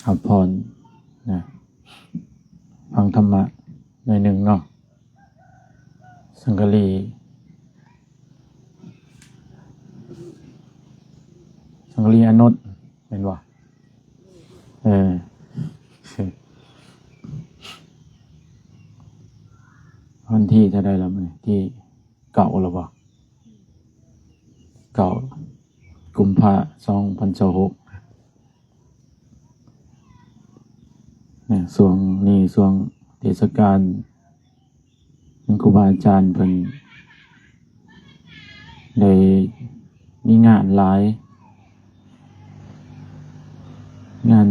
ຮັບພອນນະ ຟັງທຳມະໜ້ອຍໜຶ່ງເນາະ. ສັງກະລີ ສັງກະລີອານົດ ແມ່ນບໍ່? ເອີ ວັນທີເທົ່າໃດລະມື້ນີ້? ທີເກົ້າແລ້ວບໍ່? ເກົ້າ ກຸມພາ ສອງພັນຊາວຫົກ. ນະ ຊ່ວງນີ້ຊ່ວງເທດສະການ ຄຮູບາອາຈານເພິ່ນໄດ້ມີງານຫຼາຍ ງານ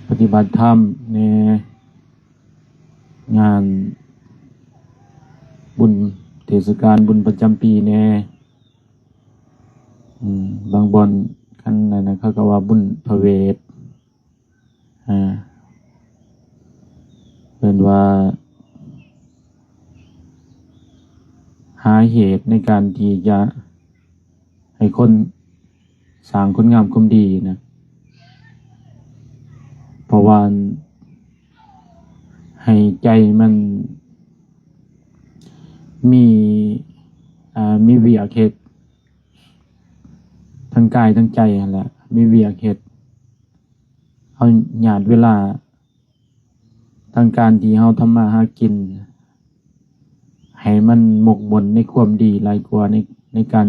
ປະຕິບັດທຳແດ່ ງານບຸນເທດສະການບຸນປະຈຳປີແດ່. ອືມ ບາງບ່ອນ ຄັນນັ້ນນະ ເຂົາກໍວ່າບຸນພະເວດ ອາ ເອີ້ນວ່າ ຫາເຫດໃນການທີ່ຈະໃຫ້ຄົນສ້າງຄຸນງາມຄວາມດີນະ ເພາະວ່າໃຫ້ໃຈມັນມີ ອາ ມີວຽກເຮັດ ທັງກາຍທັງໃຈຫັ້ນແຫຼະ ມີວຽກເຮັດ. ເຮົາຫຍາດເວລາທາງການທີ່ເຮົາທຳມາຫາກິນ ໃຫ້ມັນໝົກໝົນໃນຄວາມດີຫຼາຍກວ່າ ໃນ ໃນການ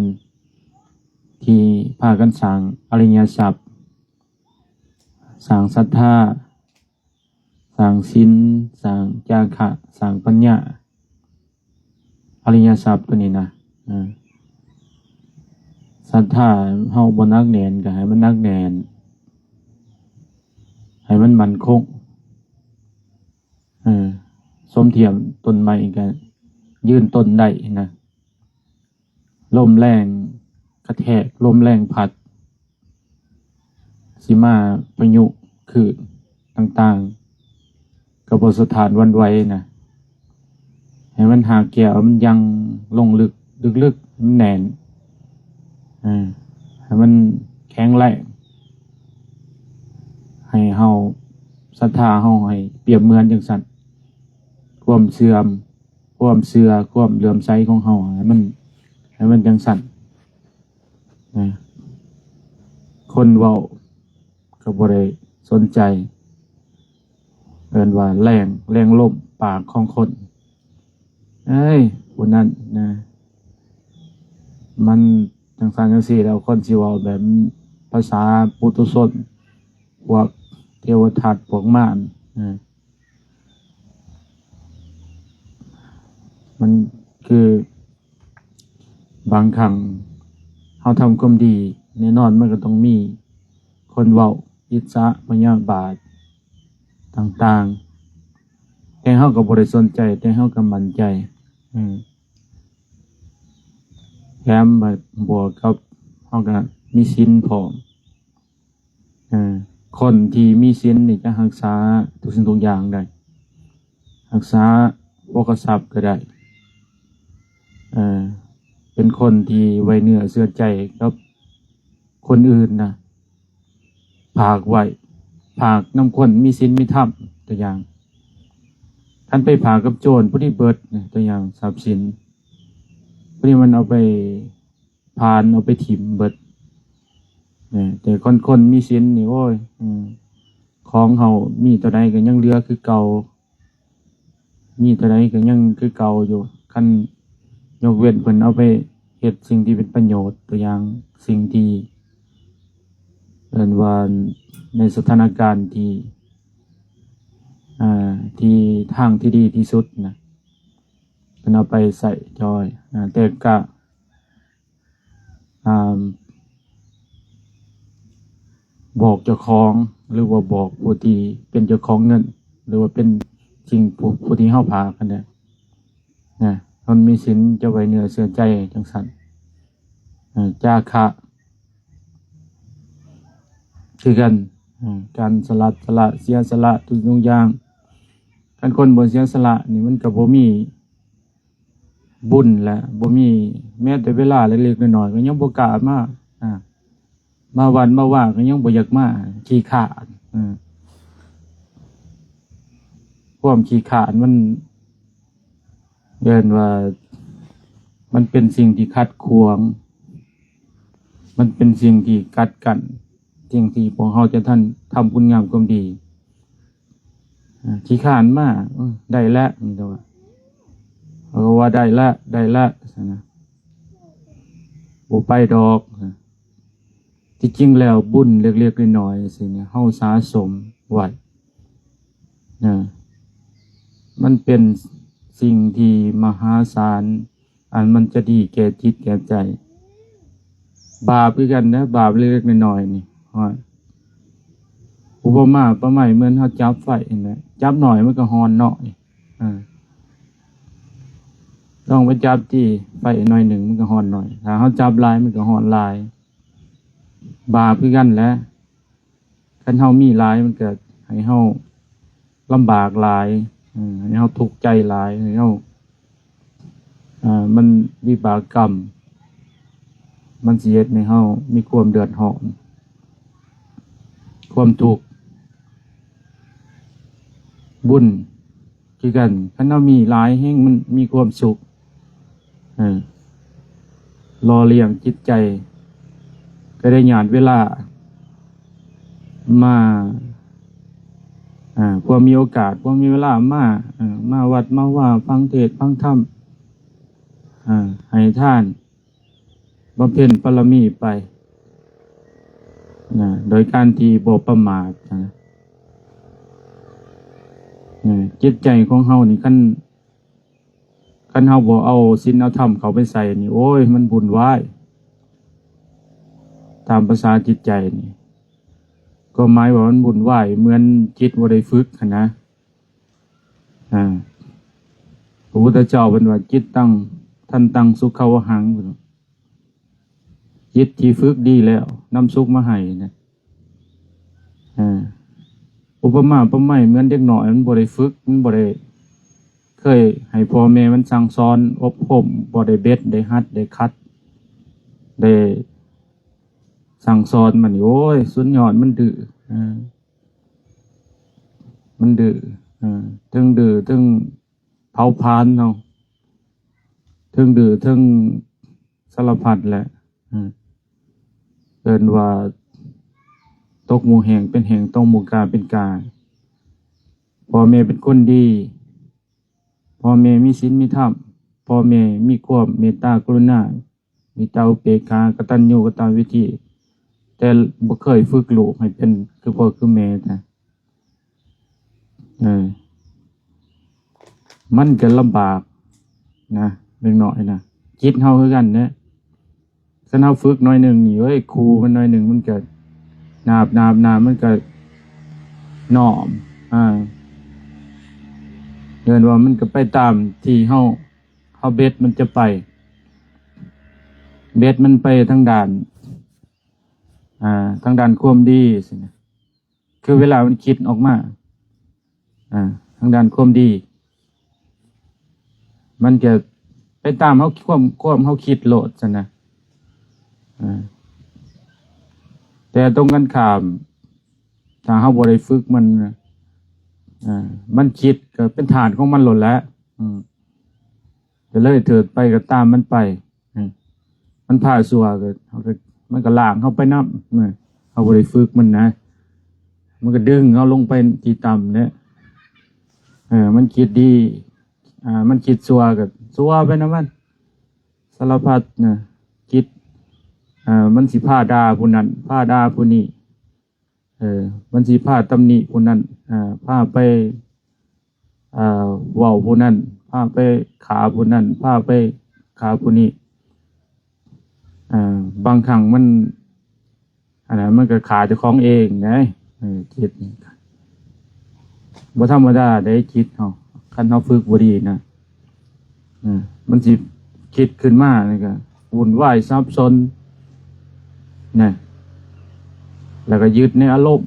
ທີ່ພາກັນສ້າງອະລິຍະຊັບ, ສ້າງສັດທາ, ສ້າງສິນ, ສ້າງຈາຄະ, ສ້າງປັນຍາ. ອະລິຍະຊັບຕົວນີ້ນະ ເອີ ສັດທາເຮົາບໍ່ໜັກແໜ້ນ ກໍໃຫ້ມັນໜັກແໜ້ນ ໃຫ້ມັນໝັ້ນຄົງ ເອີ ສົມທຽມຕົ້ນໄມ້ກໍຢືນຕົ້ນໄດ້ນະ ລົມແຮງກະແທກ ລົມແຮງພັດ ຊິມາພາຍຸຄື້ນຕ່າງໆ ກໍບໍ່ສະທ້ານຫວັ່ນໄຫວນະ ໃຫ້ມັນຫາກແກ່ວ ໃຫ້ມັນຍັງລົງເລິກ ເລິກໆ ໃຫ້ມັນແໜ້ນ ເອີ ໃຫ້ມັນແຂງແຮງ ໃຫ້ເຮົາ ສັດທາເຮົາໃຫ້ປຽບເໝືອນຈັ່ງຊັ້ນ ຄວາມເຊື່ອມ ຄວາມເຊື່ອ ຄວາມເຫຼື້ອມໃສຂອງເຮົາ ໃຫ້ມັນ ໃຫ້ມັນຈັ່ງຊັ້ນ. ນະ ຄົນເວົ້າກໍບໍ່ໄດ້ສົນໃຈ ເອີ້ນວ່າແຮງ ແຮງລົມປາກຂອງຄົນ ເອີຍ ຜູ້ນັ້ນນະ ມັນຈັ່ງຊັ້ນຈັ່ງຊີ້ແລ້ວ ຄົນຊິເວົ້າແບບພາສາປຸຖຸຊົນ ພວກເທວະທັດ ພວກມານນະ ມັນຄື ບາງຄັ້ງເຮົາທຳຄວາມດີ ແນ່ນອນມັນກໍຕ້ອງມີຄົນເວົ້າອິດສະພະຍາບາດຕ່າງໆ ແຕ່ເຮົາກໍບໍ່ໄດ້ສົນໃຈ ແຕ່ເຮົາກໍໝັ້ນໃຈ ອືມ ແຖມບວກກັບເຮົາກໍມີສິນພ້ອມ. ເອີ ຄົນທີ່ມີສິນນີ້ຈະຮັກສາທຸກສິ່ງທຸກຢ່າງໄດ້ ຮັກສາໂພຄະຊັບກໍໄດ້ ເອີ ເປັນຄົນທີ່ໄວ້ເນື້ອເຊື່ອໃຈກັບຄົນອື່ນນະ ຝາກໄວ້ ຝາກນຳຄົນມີສິນມີທຳ ຕົວຢ່າງ ຄັນໄປຝາກກັບໂຈນ ຜູ້ນີ້ເບິດນະ ຕົວຢ່າງ ຊັບສິນ ຜູ້ນີ້ມັນເອົາໄປ ຜ່ານເອົາໄປຖິ້ມເບິດ ເອີ ແຕ່ຄົນ ຄົນມີສິນນີ້ ໂອ້ຍ ເອີ ຂອງເຮົາມີເທົ່າໃດກໍຍັງເຫຼືອຄືເກົ່າ ມີເທົ່າໃດກໍຍັງຄືເກົ່າຢູ່ ຄັນຍົກເວັ້ນເພິ່ນເອົາໄປເຮັດສິ່ງທີ່ເປັນປະໂຫຍດ ຕົວຢ່າງ ສິ່ງທີ່ເອີ້ນວ່າໃນສະຖານະການທີ່ ອາ ທີ່ທາງທີ່ດີທີ່ສຸດນະ ເພິ່ນເອົາໄປໃຊ້ຈ່ອຍ ອາ ແຕ່ກະ ອາ ບອກເຈົ້າຂອງ ຫຼືວ່າບອກຜູ້ທີ່ເປັນເຈົ້າຂອງເງິນ ຫຼືວ່າເປັນສິ່ງ ຜູ້ ຜູ້ທີ່ເຮົາຝາກຫັ້ນແຫຼະນະ ຄົນມີສິນຈະໄວ້ເນື້ອເຊື່ອໃຈຈັ່ງຊັ້ນ ອາ ຈາຄະ ຄືກັນ ອາ ການສະຫຼັດສະຫຼະ ເສຍສະຫຼະທຸກສິ່ງທຸກຢ່າງ ຄັນຄົນບໍ່ເສຍສະຫຼະນີ້ ມັນກໍບໍ່ມີ ບຸນແຫຼະ ບໍ່ມີແມ້ແຕ່ເວລາເລັກໆນ້ອຍໆ ກໍຍັງບໍ່ກ້າມາ ອາ ມາວັດມາວາກໍຍັງບໍ່ຢາກມາ ຂີ້ຄ້ານ. ເອີ ຄວາມຂີ້ຄ້ານມັນ ເອີ້ນວ່າມັນເປັນສິ່ງທີ່ຂັດຂວາງ, ມັນເປັນສິ່ງທີ່ກັດກັ້ນ ສິ່ງທີ່ພວກເຮົາຈະທັນທຳຄຸນງາມຄວາມດີ. ອາ ຂີ້ຄ້ານມາ ເອີ ໄດ້ແລ້ວ ເຂົາກໍວ່າໄດ້ແລ້ວ ໄດ້ແລ້ວ ຊັ້ນນະ ບໍ່ໄປດອກ. ທີ່ຈິງແລ້ວບຸນເລັກໆນ້ອຍໆ ຊີ້ນະ ເຮົາສະສົມໄວ້ນະ ມັນເປັນສິ່ງທີ່ມະຫາສານ ອັນມັນຈະດີແກ່ຈິດແກ່ໃຈ. ບາບຄືກັນເດີ ບາບເລັກໆນ້ອຍໆນີ້ ໂອ້ຍ ອຸປະມາປະໄມເໝືອນເຮົາຈັບໄຟຫັ້ນແຫຼະ ຈັບໜ້ອຍມັນກໍຮ້ອນໜ້ອຍ. ເອີ ລອງໄປຈັບຕິ ໄຟໜ້ອຍໜຶ່ງມັນກໍຮ້ອນໜ້ອຍ ຖ້າເຮົາຈັບຫຼາຍມັນກໍຮ້ອນຫຼາຍ. ບາບຄືກັນແຫຼະ ຄັນເຮົາມີຫຼາຍມັນກໍໃຫ້ເຮົາລຳບາກຫຼາຍ ເອີ ໃຫ້ເຮົາທຸກໃຈຫຼາຍ ໃຫ້ເຮົາ ເອີ ມັນວິບາກກຳ ມັນຊິເຮັດໃຫ້ເຮົາມີຄວາມເດືອດຮ້ອນ ຄວາມທຸກ. ບຸນຄືກັນ ຄັນເຮົາມີຫຼາຍແຮງມັນມີຄວາມສຸກ ເອີ ຫຼໍ່ລ້ຽງຈິດໃຈ ກໍໄດ້ຍາດເວລາມາ ອາ ພວກມີໂອກາດ ພວກມີເວລາມາ ເອີ ມາວັດມາວາ ຟັງເທດຟັງທຳ ອາ ໃຫ້ທານ ບຳເພັນບາລະມີໄປນະ ໂດຍການທີ່ບໍ່ປະໝາດນະ. ອາ ຈິດໃຈຂອງເຮົານີ້ ຄັນ ຄັນເຮົາບໍ່ເອົາສິນເອົາທຳເຂົ້າໄປໃສ່ນີ້ ໂອ້ຍ ມັນວຸ່ນວາຍ. ຕາມພາສາຈິດໃຈນີ້ ຄວາມໝາຍວ່າມັນວຸ່ນວາຍ ເໝືອນຈິດບໍ່ໄດ້ຝຶກຫັ້ນນະ. ອາ ພະພຸດທະເຈົ້າເພິ່ນວ່າ ຈິດຕັງ ທັນຕັງ ສຸຂະວະຫັງ ເພິ່ນວ່າ ຈິດທີ່ຝຶກດີແລ້ວ ນຳສຸກມາໃຫ້ນະ. ອາ ອຸປະມາປະໄມເໝືອນເດັກນ້ອຍ ມັນບໍ່ໄດ້ຝຶກ ມັນບໍ່ໄດ້ເຄີຍໃຫ້ພໍ່ແມ່ມັນສັ່ງສອນອົບຮົມ ບໍ່ໄດ້ເບັດ ໄດ້ຫັດ ໄດ້ຂັດ ໄດ້ສັ່ງສອນມັນນີ້ ໂອ້ຍ ສຸດຍອດ ມັນດື້ ອາ ມັນດື້ ເອີ ເທິງດື້ ເທິງເຜົາຜານເຮົາ ເທິງດື້ ເທິງສາລະພັດແຫຼະ. ເອີ ເອີ້ນວ່າຕົກໝູແຫ້ງເປັນແຫ້ງ ຕົກໝູກາເປັນກາ. ພໍ່ແມ່ເປັນຄົນດີ ພໍ່ແມ່ມີສິນມີທຳ ພໍ່ແມ່ມີຄວາມເມດຕາກະລຸນາ ມີຕາອຸເບກຂາ ກະຕັນຍູກະຕະເວທີ ແຕ່ບໍ່ເຄີຍຝຶກລູກໃຫ້ເປັນຄືພໍ່ຄືແມ່ນະ. ເອີ ມັນກໍລຳບາກນະ ເດັກນ້ອຍນະ ຈິດເຮົາຄືກັນເດ້. ຄັນເຮົາຝຶກໜ້ອຍໜຶ່ງນີ້ ເອີຍ ຂູ່ມັນໜ້ອຍໜຶ່ງ ມັນກໍໜາບໆໆ ມັນກໍນ້ອມ ອາ ເອີ້ນວ່າມັນກໍໄປຕາມທີ່ເຮົາ ເຮົາເບັດມັນຈະໄປ ເບັດມັນໄປທາງດ້ານ ອ່າ ທາງດ້ານຄວາມດີຊີ້ນະ ຄືເວລາມັນຄິດອອກມາ ອ່າ ທາງດ້ານຄວາມດີ ມັນຈະໄປຕາມເຮົາ ຄວາມ ຄວາມເຮົາຄິດໂລດຊັ້ນນະ ອ່າ ແຕ່ຕົງກັນຂ້າມ ຖ້າເຮົາບໍ່ໄດ້ຝຶກມັນນະ ອ່າ ມັນຄິດກໍເປັນທາດຂອງມັນໂລດແຫຼະ ອືມ ກໍເລີຍເທີດໄປກໍຕາມມັນໄປ ອືມ ມັນພາຊົ່ວກໍ ເຮົາກໍ ມັນກໍລ້າງເຮົາໄປນຳ ເຮົາບໍ່ໄດ້ຝຶກມັນນະ ມັນກໍດຶງເຮົາລົງໄປທີ່ຕ່ຳເດ້ ເອີ ມັນຄິດດີ ອ່າ ມັນຄິດຊົ່ວກໍຊົ່ວໄປນຳມັນ ສາລະພັດນະ ຄິດ ເອີ ມັນຊິພາດ່າຜູ້ນັ້ນ ພາດ່າຜູ້ນີ້ ເອີ ມັນຊິພາຕຳໜິຜູ້ນັ້ນ ເອີ ພາໄປ ເອີ ເວົ້າຜູ້ນັ້ນ ພາໄປຂ້າຜູ້ນັ້ນ ພາໄປຂ້າຜູ້ນີ້ ເອີ ບາງຄັ້ງມັນ ອັນນັ້ນມັນກໍຂ້າເຈົ້າຂອງເອງເດ້ ເອີ ຈິດນີ້ ບໍ່ທຳມະດາເດ້ ຈິດເຮົາ ຄັນເຮົາຝຶກບໍ່ດີນະ ເອີ ມັນຊິຄິດຂຶ້ນມານີ້ກໍວຸ່ນວາຍສັບສົນນະ ແລ້ວກໍຍຶດໃນອາລົມ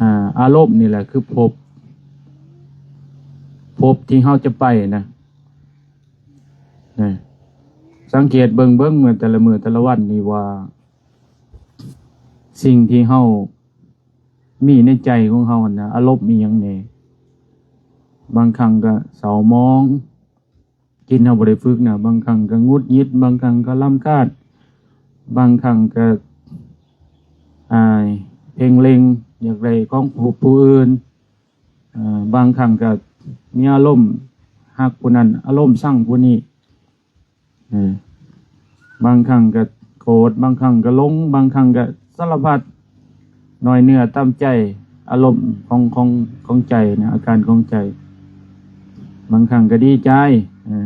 ອາ ອາລົມນີ້ແຫຼະຄືພົບ ພົບທີ່ເຮົາຈະໄປນະ ນະ ສັງເກດເບິ່ງ ເບິ່ງເມື່ອແຕ່ລະມື້ແຕ່ລະວັນນີ້ວ່າ ສິ່ງທີ່ເຮົາມີໃນໃຈຂອງເຮົາຫັ້ນນະ ອາລົມອີ່ຫຍັງແດ່. ບາງຄັ້ງກໍເສົ້າໝອງ, ຈິດເຮົາບໍ່ໄດ້ຝຶກນະ, ບາງຄັ້ງກໍຫງຸດຫງິດ, ບາງຄັ້ງກໍລຳຄານ, ບາງຄັ້ງກໍ ອ່າ ເພງເລັງ ຢາກໄດ້ຂອງຜູ້ ຜູ້ອື່ນ, ເອີ ບາງຄັ້ງກໍມີອາລົມຮັກຜູ້ນັ້ນ, ອາລົມຊັງຜູ້ນີ້. ເອີ ບາງຄັ້ງກໍໂກດ, ບາງຄັ້ງກໍຫຼົງ, ບາງຄັ້ງກໍສາລະພັດ, ນ້ອຍເນື້ອຕ່ຳໃຈ, ອາລົມຂອງ ຂອງ ຂອງໃຈນະ, ອາການຂອງໃຈ. ບາງຄັ້ງກໍດີໃຈ, ເອີ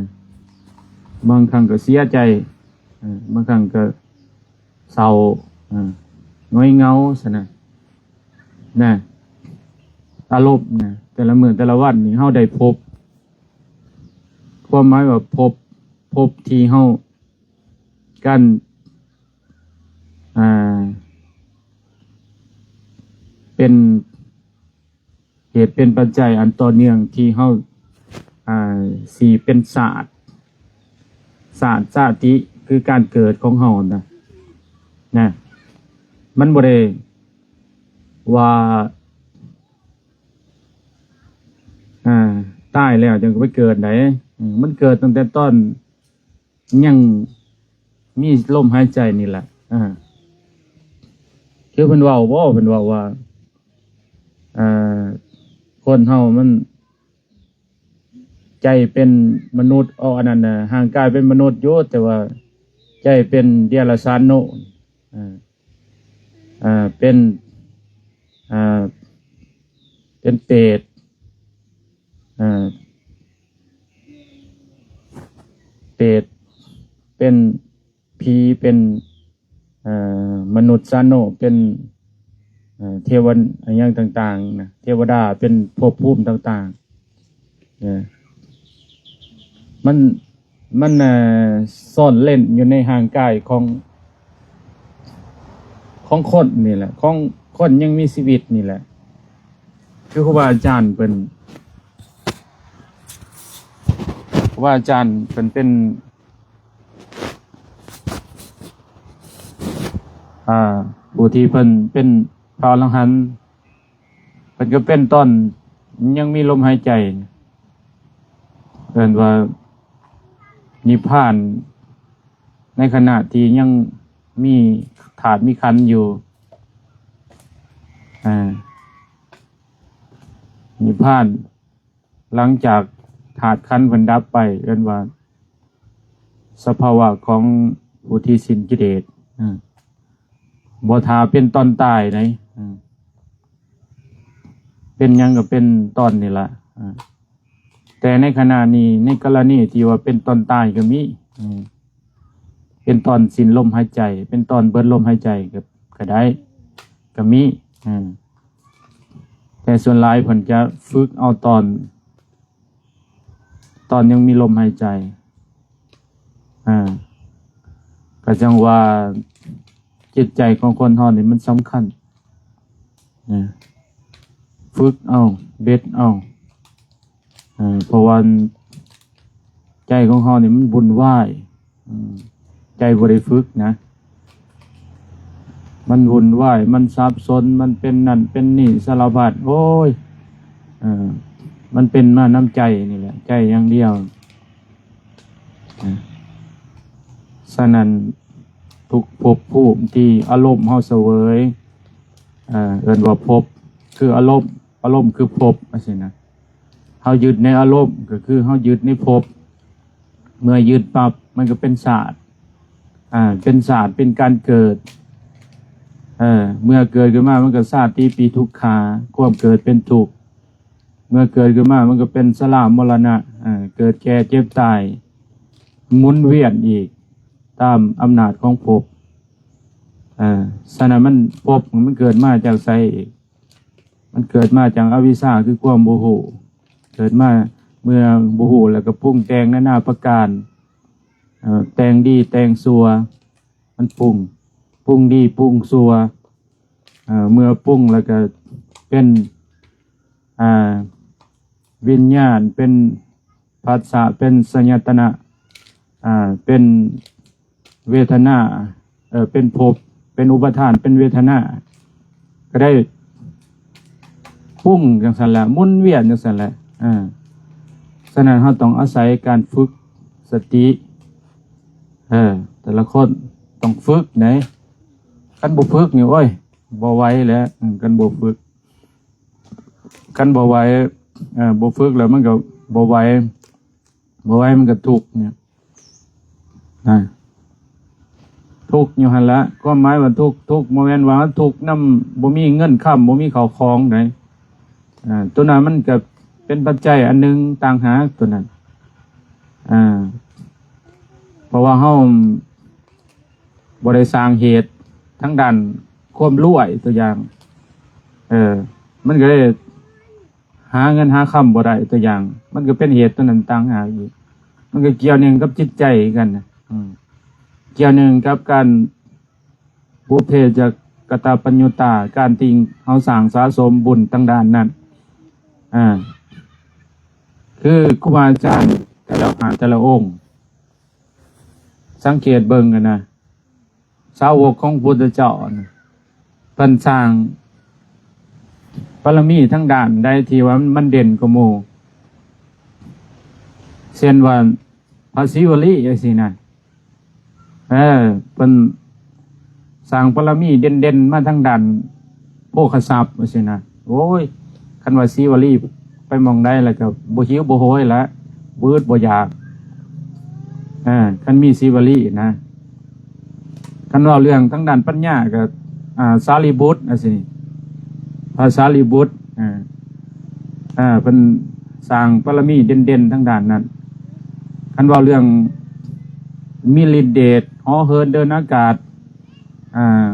ບາງຄັ້ງກໍເສຍໃຈ, ເອີ ບາງຄັ້ງກໍເສົ້າ, ເອີ ຫງອຍເຫງົາຊັ້ນນະ, ນະ. ອາລົມນະ ແຕ່ລະມື້ແຕ່ລະວັນນີ້ເຮົາໄດ້ພົບ ຄວາມໝາຍວ່າພົບ ພົບທີ່ເຮົາ ການ ອ່າ ເປັນເຫດເປັນປັດໄຈອັນຕໍ່ເນື່ອງທີ່ເຮົາ ອ່າ ຊິເປັນຊາດ ຊາດຊາຕິ ຄືການເກີດຂອງເຮົານະ ນະ. ມັນບໍ່ໄດ້ວ່າ ອ່າ ຕາຍແລ້ວຈັ່ງໄປເກີດໃດ໋. ເອີ ມັນເກີດຕັ້ງແຕ່ຕອນຍັງມີລົມຫາຍໃຈນີ້ແຫຼະ. ອ່າ ຄືເພິ່ນເວົ້າບໍ ເພິ່ນເວົ້າວ່າ ອ່າ ຄົນເຮົາມັນໃຈເປັນມະນຸດ ເອົາອັນນັ້ນນະ ຮ່າງກາຍເປັນມະນຸດຢູ່ ແຕ່ວ່າໃຈເປັນເດຍລະສານໂນ ອ່າ ອ່າ ເປັນ ອ່າ ເປັນເປດ ອ່າ ເປດ ເປັນຜີ ເປັນ ເອີ ມະນຸດຊາໂນ ເປັນ ເອີ ເທວະ ຫຍັງຕ່າງໆນະ ເທວະດາ ເປັນພົບພູມຕ່າງໆ. ເອີ ມັນ ມັນ ເອີ ຊ່ອນເຫຼັ້ນຢູ່ໃນຮ່າງກາຍຂອງ ຂອງຄົນນີ້ແຫຼະ ຂອງຄົນຍັງມີຊີວິດນີ້ແຫຼະ. ຄືຄູບາອາຈານເພິ່ນ ຄູບາອາຈານເພິ່ນເປັນ ອ່າ ຜູ້ທີ່ເພິ່ນເປັນພະອໍລະຫັນ ເພິ່ນກໍເປັນຕອນຍັງມີລົມຫາຍໃຈ ເອີ້ນວ່ານິບພານ ໃນຂະນະທີ່ຍັງມີທາດມີຂັນຢູ່. ອ່າ ນິບພານ ຫຼັງຈາກທາດຂັນເພິ່ນດັບໄປ ເອີ້ນວ່າສະພາວະຂອງຜູ້ທີ່ສິ້ນກິເລດ ອາ ບໍ່ຖ້າເປັນຕອນຕາຍໃດ ອາ ເປັນຫຍັງກໍເປັນຕອນນີ້ລະ ອາ ແຕ່ໃນຂະນະນີ້ ໃນກໍລະນີທີ່ວ່າເປັນຕອນຕາຍກໍມີ ອາ ເປັນຕອນສິ້ນລົມຫາຍໃຈ ເປັນຕອນເບິດລົມຫາຍໃຈກໍ ກໍໄດ້ ກໍມີ ອາ ແຕ່ສ່ວນຫຼາຍເພິ່ນຈະຝຶກເອົາຕອນ ຕອນຍັງມີລົມຫາຍໃຈ ອາ ກໍຈັ່ງວ່າຈິດໃຈຂອງຄົນເຮົານີ້ມັນສຳຄັນ ອາ ຝຶກເອົາ ເບັດເອົາ ອາ ເພາະວ່າໃຈຂອງເຮົານີ້ມັນວຸ່ນວາຍ ອາ ໃຈບໍ່ໄດ້ຝຶກນະ ມັນວຸ່ນວາຍ ມັນສັບສົນ ມັນເປັນນັ້ນເປັນນີ້ສາລະພັດ ໂອ້ຍ ເອີ ມັນເປັນມານຳໃຈນີ້ແຫຼະ ໃຈຢ່າງດຽວ ອາ ສະນັ້ນ ທຸກພົບພູມທີ່ອາລົມເຮົາສະເຫວີຍ ເອີ ເອີ້ນວ່າພົບ ຄືອາລົມ ອາລົມຄືພົບ ຈັ່ງຊີ້ນະ ເຮົາຍຶດໃນອາລົມ ກໍຄືເຮົາຍຶດໃນພົບ ເມື່ອຍຶດປັບ ມັນກໍເປັນຊາດ ອາ ເປັນຊາດ ເປັນການເກີດ ເອີ ເມື່ອເກີດຂຶ້ນມາ ມັນກໍຊາຕິປີທຸກຂາ ຄວາມເກີດເປັນທຸກ ເມື່ອເກີດຂຶ້ນມາ ມັນກໍເປັນຊະລາ ມໍລະນະ ເກີດແກ່ເຈັບຕາຍ ໝູນວຽນອີກຕາມອຳນາດຂອງພົບ ສະນັ້ນມັນ ພົບມັນເກີດມາຈາກໃສອີກ? ມັນເກີດມາຈາກອະວິຊາ ຄືຄວາມບໍ່ຮູ້ ເກີດມາເມື່ອບໍ່ຮູ້ ແລ້ວກໍປຸງແຕ່ງນານາປະການ ເອີ ແຕ່ງດີແຕ່ງຊົ່ວ ມັນປຸງ ປຸງດີປຸງຊົ່ວ ເອີ ເມື່ອປຸງແລ້ວກໍເປັນ ອ່າ ວິນຍານ ເປັນພັດສະ ເປັນໄສຍະຕະນະ ອ່າ ເປັນເວທະນາ ເອີ ເປັນພົບ ເປັ ປັນອຸປາທານ ເປັນເວທະນາ ກໍໄດ້ປຸງຈັ່ງຊັ້ນແຫຼະ ໝູນວຽນຈັ່ງຊັ້ນແຫຼະ. ເອີ ສະນັ້ນເຮົາຕ້ອງອາໄສການຝຶກສະຕິ ເອີ ແຕ່ລະຄົນຕ້ອງຝຶກໃດ໋ ຄັນບໍ່ຝຶກນີ້ ໂອ້ຍ ບໍ່ໄຫວແຫຼະ. ເອີ ຄັນບໍ່ຝຶກ ຄັນບໍ່ໄຫວ ເອີ ບໍ່ຝຶກແລ້ວມັນກໍບໍ່ໄຫວ ບໍ່ໄຫວມັນກໍທຸກນີ້ ນະ ທຸກຢູ່ຫັ້ນລະ. ຄວາມໝາຍວ່າທຸກ ທຸກບໍ່ແມ່ນວ່າເຮົາທຸກນຳບໍ່ມີເງິນຄຳ ບໍ່ມີເຂົ້າຂອງໃດ໋. ອາ ຕົວນັ້ນມັນກໍເປັນປັດໄຈອັນໜຶ່ງຕ່າງຫາກ ຕົວນັ້ນ. ອາ ເພາະວ່າເຮົາບໍ່ໄດ້ສ້າງເຫດທາງດ້ານຄວາມລວຍ ຕົວຢ່າງ ເອີ ມັນກໍເລີຍຫາເງິນຫາຄຳບໍ່ໄດ້ ຕົວຢ່າງ ມັນກໍເປັນເຫດຕົວນັ້ນຕ່າງຫາກອີກ. ມັນກໍກ່ຽວເນື່ອງກັບຈິດໃຈຄືກັນນະ ອືມ ກ່ຽວເນື່ອງກັບການ ບຸບເພຈະກະຕະປັນຍຸຕາ ການທີ່ເຮົາສ້າງສະສົມບຸນທາງດ້ານນັ້ນ ອາ ຄືຄູບາອາຈານແຕ່ລະພະ ແຕ່ລະອົງ ສັງເກດເບິ່ງຫັ້ນນະ ສາວົກຂອງພະພຸດທະເຈົ້ານະ ເພິ່ນສ້າງບາລະມີທາງດ້ານໃດທີ່ວ່າມັນເດັ່ນກວ່າໝູ່ ເຊັ່ນວ່າ ພະສີວະລີຈັ່ງຊີ້ນະ ເອີ ເພິ່ນສ້າງບາລະມີເດັ່ນໆມາທາງດ້ານໂພຄະຊັບຈັ່ງຊີ້ນະ. ໂອ້ຍ ຄັນວ່າສີວະລີໄປໝ່ອງໃດແລ້ວກໍບໍ່ຫິວບໍ່ໂຫຍລະ ບໍ່ອຶດບໍ່ຢາກ ເອີ ຄັນມີສີວະລີນະ. ຄັນເວົ້າເລື່ອງທາງດ້ານປັນຍາກໍ ອາ ສາລີບຸດຈັ່ງຊີ້ ພະສາລີບຸດ ເອີ ເອີ ເພິ່ນສ້າງບາລະມີເດັ່ນໆທາງດ້ານນັ້ນ. ຄັນເວົ້າເລື່ອງມີລິດເດດ ເຫາະເຫີນເດີນອາກາດ ອ່າ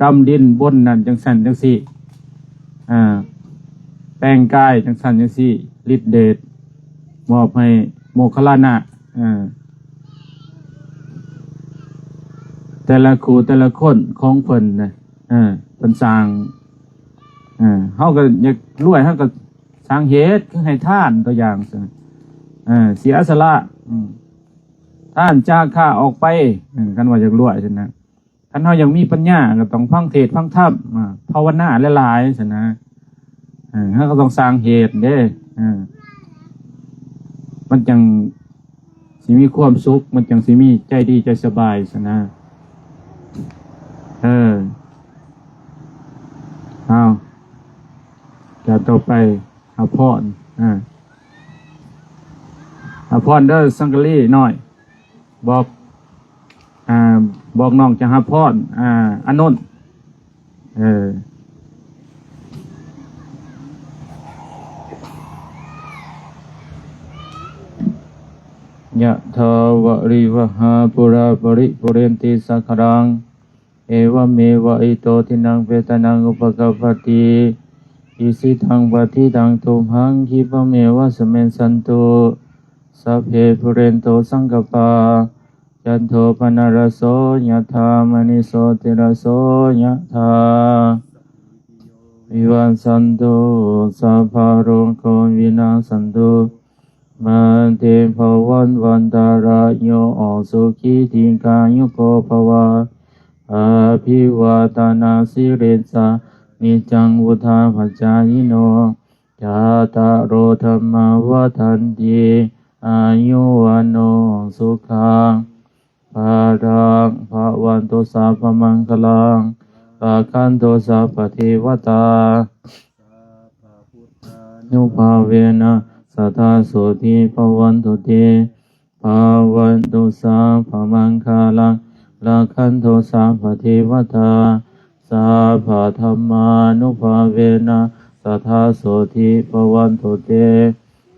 ດຳດິນບົນນັ້ນຈັ່ງຊັ້ນຈັ່ງຊີ້ ອ່າ ແປງກາຍຈັ່ງຊັ້ນຈັ່ງຊີ້ ລິດເດດມອບໃຫ້ໂມກຄະລານະ ອ່າ ແຕ່ລະຄູ່ແຕ່ລະຄົນຂອງເພິ່ນນະ ເອີ ເພິ່ນສ້າງ ເອີ ເຮົາກໍຢາກລວຍ ເຮົາກໍສ້າງເຫດ ຄືໃຫ້ທານ ຕົວຢ່າງ ເອີ ເສຍສະຫຼະ ອືມ ທານຈາຄະອອກໄປ ເອີ ຄັນວ່າຢາກລວຍຊັ້ນນະ. ຄັນເຮົາຢາກມີປັນຍາກໍຕ້ອງຟັງເທດຟັງທຳ ອ່າ ພາວະນາຫຼາຍໆຊັ້ນນະ ເອີ ເຮົາກໍຕ້ອງສ້າງເຫດເດ້ ເອີ ມັນຈັ່ງຊິມີຄວາມສຸກ ມັນຈັ່ງຊິມີໃຈດີໃຈສະບາຍຊັ້ນນະ ເອີ ເອົາ ແລ້ວຕໍ່ໄປ ຮັບພອນ ອ່າ ຮັບພອນເດີ ສັງກະລີນ້ອຍ ບອກ ອ່າ ບອກນ້ອງຈະຮັບພອນ ອ່າ ອານົນ ເອີ ຍະຖາວະລິວະຫາ ປູຣາ ປະລິປູເຣນຕິ ສາຄະລັງ ເອວະເມວະ ອິໂຕ ທິນນະ ເປຕານັງ ອຸປະກັບປະຕິ ອິຊິຕັງ ປະຕິຕັງ ຕຸມຫັງ ຂິບປະເມວະ ສະມິຊສັນຕຸ ສັບເພ ປູເຣນຕຸ ສັງກະປາ ຈັນໂທ ປະນະລະໂສ ຍະຖາ ມະນີ ໂຊຕິລະໂສ ຍະຖາ ວິວັດສັນຕຸ ສັບພະໂລໂກ ວິນາສັນຕຸ ມາເຕ ພະວັດວັນຕະລາໂຍ ສຸຂີ ດີກາຍຸໂກ ພະວະ ອະພິວາທະນະສີລິສສະ ນິຈຈັງ ວຸດທາປະຈາຍິໂນ ຈາຕາໂລ ທຳມາ ວັດທັນຕິ ອາຍຸ ວັນໂນ ສຸຂັງ ພະລັງ ພະວັນຕຸ ສັບພະມັງຄະລັງ ລັກຂັນຕຸ ສັບພະເທວະຕາ ອານຸພາເວນະ ສະດາ ໂສຕິ ພະວັນຕຸ ເຕ ພະວັນຕຸ ສັບພະມັງຄະລັງ ລັກຂັນຕຸ ສັບພະເທວະຕາ ສັບພະທຳມານຸພາເວນະ ສະດາ ໂສຕິ ພະວັນຕຸ ເຕ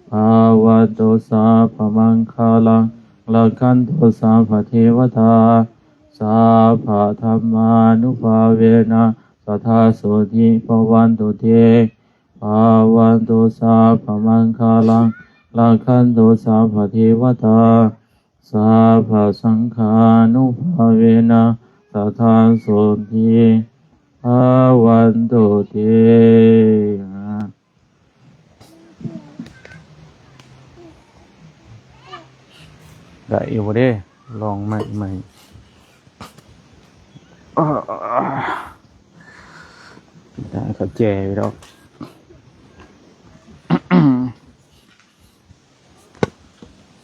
ພະວັນຕຸ ສັບພະມັງຄະລັງ ລັກຂັນຕຸ ສັບພະເທວະຕາ ສັບພະທຳມານຸພາເວນະ ສະດາ ໂສຕິ ພະວັນຕຸ ເຕ ພະວັນຕຸ ສັບພະມັງຄະລັງ ລັກຂັນຕຸ ສັບພະເທວະຕາ ສັບພະສັງຄານຸພາເວນະ ສະດາ ໂສຕິ ພະວັນຕຸ ເຕ. ໄດ້ຢູ່ບໍ່ເດ້? ລອງໃໝ່ໆ. ເອີ ໄດ້ເຂົ້າແຈຢູ່ດອກ.